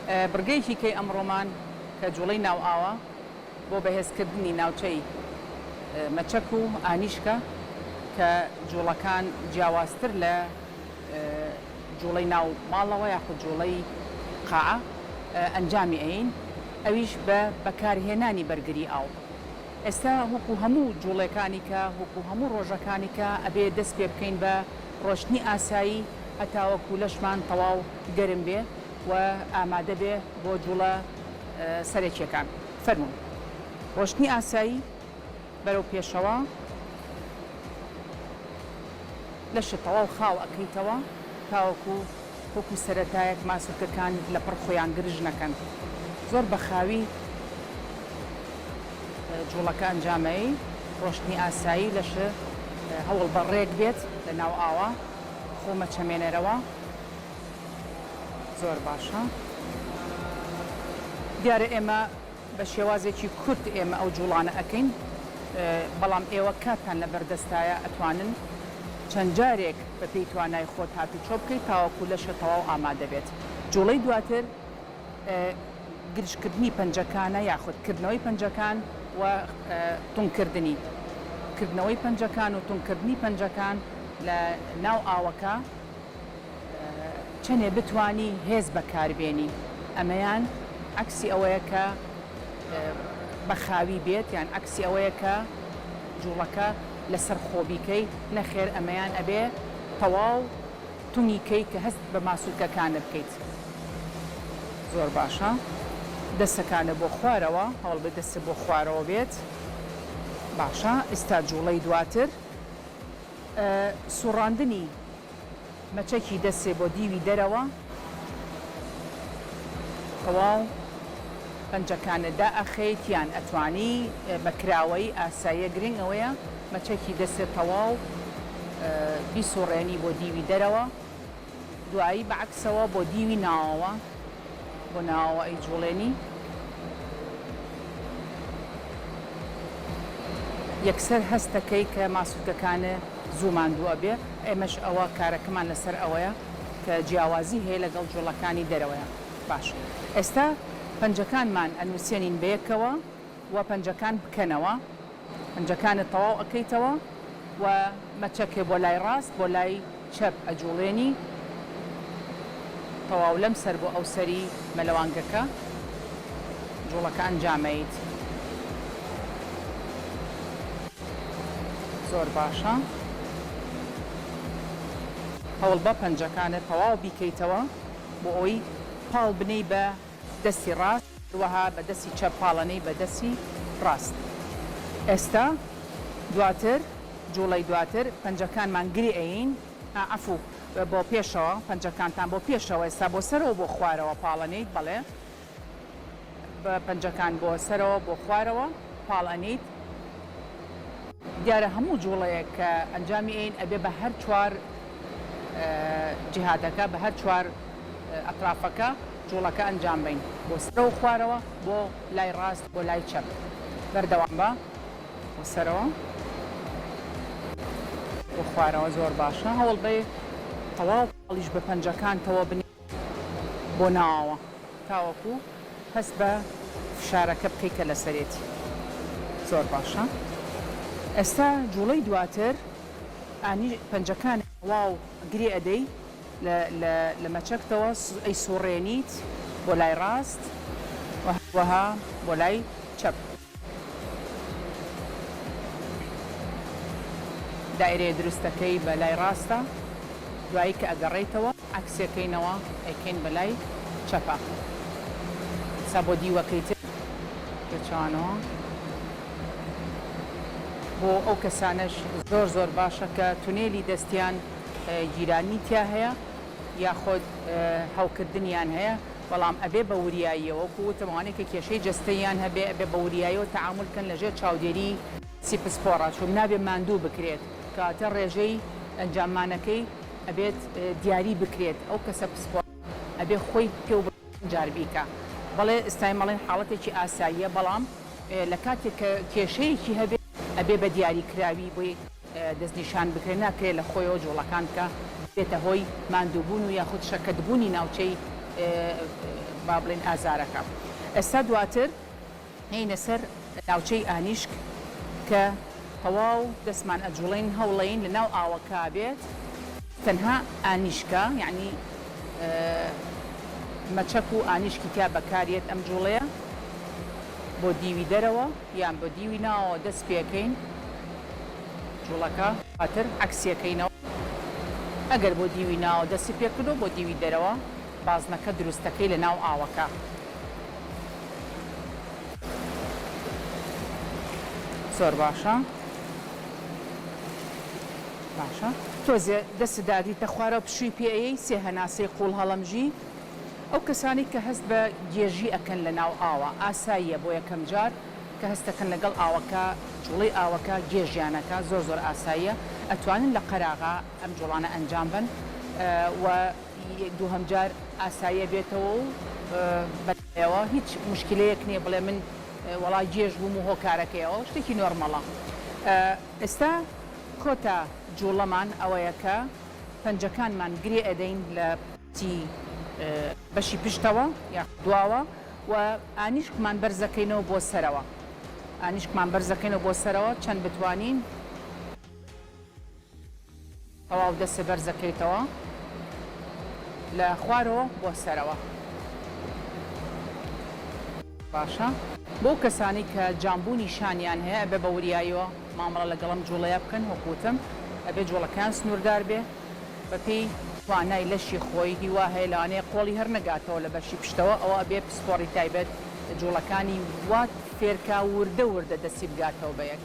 بڕگەیەکی کەی ئەمڕۆمان کە جوڵەی ناو ئاوە بۆ بەهێزکردنی ناوچەی مەچەک و ئانیشکە کە جوڵەکان جیاوازتر لە جوڵەی ناو ماڵەوە یاخود جوڵەی قاعە ئەنجامی ئەین ئەویش بە بەکارهێنانی بەرگری ئاو. ئێستا وەکو هەموو جوڵێکانی کە وەکو هەموو ڕۆژەکانی کە ئەبێ دەست پێ بکەین بە ڕۆشتنی ئاسایی هەتاوەکو لەشمان تەواو گەرم بێ و ئامادە بێ بۆ جوڵە سەرەکیەکان. فەرموون. ڕۆشتنی ئاسایی بەرەو پێشەوە. لەشت تەواو خاو ئەکەیتەوە تاوەکو وەکو سەرەتایەک ماسولکەکانت لەپڕ خۆیان گرژ نەکەن. زۆر بە خاوی جوڵەکە ئەنجامەی. ڕۆشتنی ئاسایی لەش هەوڵبە ڕێک بێت لە ناو ئاوا خۆ مەچەمێنەرەوە. زۆر باشە. دیارە ئێمە بە شێوازێکی کورت ئێمە ئەو جوڵانە ئەکەین بەڵام ئێوە کاتتان لەبەر دەستایە ئەتوانن چەند جارێک بە پێی توانای خۆت هاتوچۆ بکەیت تاوەکو لەشە تەواو ئامادە بێت. جوڵەی دواتر گرژکردنی پەنجەکانە یاخود کردنەوەی پەنجەکان و تونکردنی. کردنەوەی پەنجەکان و تونکردنی پەنجەکان لە ناو ئاوەکە. چەنێ بتوانی هێز بەکاربێنی، ئەمەیان عەکسی ئەوەیە کە بە خاوی بێت یان عەکسی ئەوەیە کە جوڵەکە لەسەر خۆ بیکەی، نەخێر ئەمەیان ئەبێ تەواو تونی کەی کە هەست بە ماسولکەکانت بکەیت. زۆر باشە دەسەکانت بۆ خوارەوە، هەوڵبە دەستت بۆ خوارەوە بێت. باشە ئیستا جوڵەی دواتر سوڕاندنی مەچەکی دەسێ بۆ دیوی دەرەوە تەواو پەنجەکانت دائەخەیت یان ئەتوانی بە کراوەیی ئاساییە گرنگ ئەوەیە مەچەکی دەسێ تەواو بیسوڕێنی بۆ دیوی دەرەوە دوایی بە عەکسەوە بۆ دیوی ناوەوە بۆ ناوەوە ئەیجوڵێنی یەکسەر هەست دەکەی کە ماسولکەکانت زوو ماندوو ئەبێ ئێمەش ئەوە کارەکەمان لەسەر ئەوەیە کە جیاوازی هەیە لەگەڵ جوڵەکانی دەرەوەیە باش ئێستا پەنجەکانمان ئەنوسێنین بەیەکەوە و پەنجەکان بکەنەوە پەنجەکانت تەواو ئەکەیتەوە و مەچەکێ بۆ لای ڕاست بۆ لای چەپ ئەجوڵێنی تەواو لەم سەر بۆ ئەو سەری مەلەوانگەکە جوڵەکە ئەنجامەیت زۆر باشە هەوڵبە پەنجەکانت تەواو بیکەیتەوە بۆ ئەوەی پاڵ بنێی بە دەستی ڕاست هەروەها بە دەستی چەپ پاڵەنەی بە دەستی ڕاست. ئێستا دواتر جوڵەی دواتر پەنجەکانمان گرێ ئەیین ئا عەفو بۆ پێشەوە پەنجەکانتان بۆ پێشەوە ئێستا بۆ سەرەوە بۆ خوارەوە پاڵەنێیت بەڵێ بە پەنجەکان بۆ سەرەوە بۆ خوارەوە پاڵ ئەنێیت دیارە هەموو جوڵەیەک کە ئەنجامی ئەین ئەبێ بە هەر چوار جیهادەکە بە هەر چوار ئەترافەکە جوڵەکە ئەنجام بەین بۆ سەرەوە خوارەوە بۆ لای ڕاست بۆ لای چەپ بەردەوام بە بۆ سەرەوە بۆ خوارەوە زۆر باشە هەوڵ بەی تەواو پاڵیش بە پەنجەکانتەوە بنێ بۆ ناوەوە تاوەکو هەست بە فشارەکە بکەی کە لەسەرێتی زۆر باشە ئێستا جوڵەی دواتر ئانی پەنجەکانت تەواو گرێ ئەدەی لە لە لە مەچەکتەوە ئەیسوڕێنیت بۆ لای ڕاست و هەروەها بۆ لای چەپ. دایرەیە دروستەکەی بە لای ڕاستە دوایی کە ئەگەڕێیتەوە عەکسیەکەینەوە ئەیکەین بە لای چەپا ئێستا بۆ دیوەکەی تر پێچەوانەوە بۆ ئەو کەسانەش زۆر زۆر باشە کە تونێلی دەستیان گیرانی تیا هەیە یاخود هەوکردنیان هەیە بەڵام ئەبێ بە وریاییەوە وەکو وتم ئەوانەی کە کێشەی جەستەییان هەبێ ئەبێ بە وریاییەوە تەعامول بکەن لەژێر چاودێری کەسی پسپۆڕا چون نابێ ماندوو بکرێت کەواتە ڕێژەی ئەنجاممانەکەی ئەبێت دیاری بکرێت ئەو کەسە پسپۆڕە ئەبێ خۆی پێو بڵێ جار بیکا بەڵێ ئێستا ئێمە ئەڵێین حاڵەتێکی ئاساییە بەڵام لە کاتێک کە کێشەیەکی هەبێ ئەبێ بە دیاری کراوی بۆی دەستنیشان بکرێت، ناکرێت لە خۆیەوە جوڵەکان بکا ببێتە هۆی ماندووبوون و یاخود شەکەتبوونی ناوچەی. با بڵێین ئازارەکە. ئێستا دواتر هێینە سەر ناوچەی ئانیشک کە تەواو دەستمان ئەجوڵێین هەوڵەین لە ناو ئاوەکە بێت تەنها ئانیشکە یەعنی مەچەک و ئانیشکی تیا بەکاریەت ئەم جوڵەیە بۆ دیوی دەرەوە یان بۆ دیوی ناوەوە دەست پێکەین جوڵەکە دواتر عەکسیەکەینەوە ئەگەر بۆ دیوی ناوە دەستی پێکردوە بۆ دیوی دەرەوە بازنەکە دروستەکەی لە ناو ئاوەکە. زۆر باشە باشە تۆزێ دەستت داگریتە خوارەوە پشووی پێ ئەیەی سێ هەناسەی قوڵ هەڵەمژی ئەو کەسانەی کە هەست بە گێژی ئەکەن لە ناو ئاوە ئاساییە بۆ یەکەم جار کە هەستەکەن لەگەڵ ئاوەکە جوڵەی ئاوەکە گێژیان ئەکا زۆر زۆر ئاساییە ئەتوانن لە قەراغا ئەم جوڵانە ئەنجام بەن و دووهەم جار ئاسایی ئەبێتەوە و بەلایەوە هیچ موشکیلەیەک نیە بڵێ من وەڵا گێژ بووم و هۆکارەکەی ئەوە شتێکی نۆرمەڵە ئێستا کۆتا جوڵەمان ئەوەیە کە پەنجەکانمان گرێ ئەدەین لە پشتی بەشی پشتەوە یاخود دواوە و ئانیشکمان بەرزەکەینەوە بۆ سەرەوە ئانیشکمان بەرزەکەینەوە بۆ سەرەوە چەند بتوانین. تەواو دەستت بەرزەکەیتەوە لە خوارەوە بۆ سەرەوە باشە بۆ کەسانی کە جامبوونی شانیان هەیە ئەبێ بە وریاییەوە مامەڵە لەگەڵ ئەم جوڵەیە بکەن وەک وتم ئەبێ جوڵەکەیان سنووردار بێ بەپێی توانای لەشی خۆی هیوا هەیە لەوانەیە قۆڵی هەر نەگاتەوە لە بەشی پشتەوە ئەوە ئەبێ پسپۆڕی تایبەت جوڵەکانی وات فێرکا وردە وردە دەستی بگاتەوە بە یەک.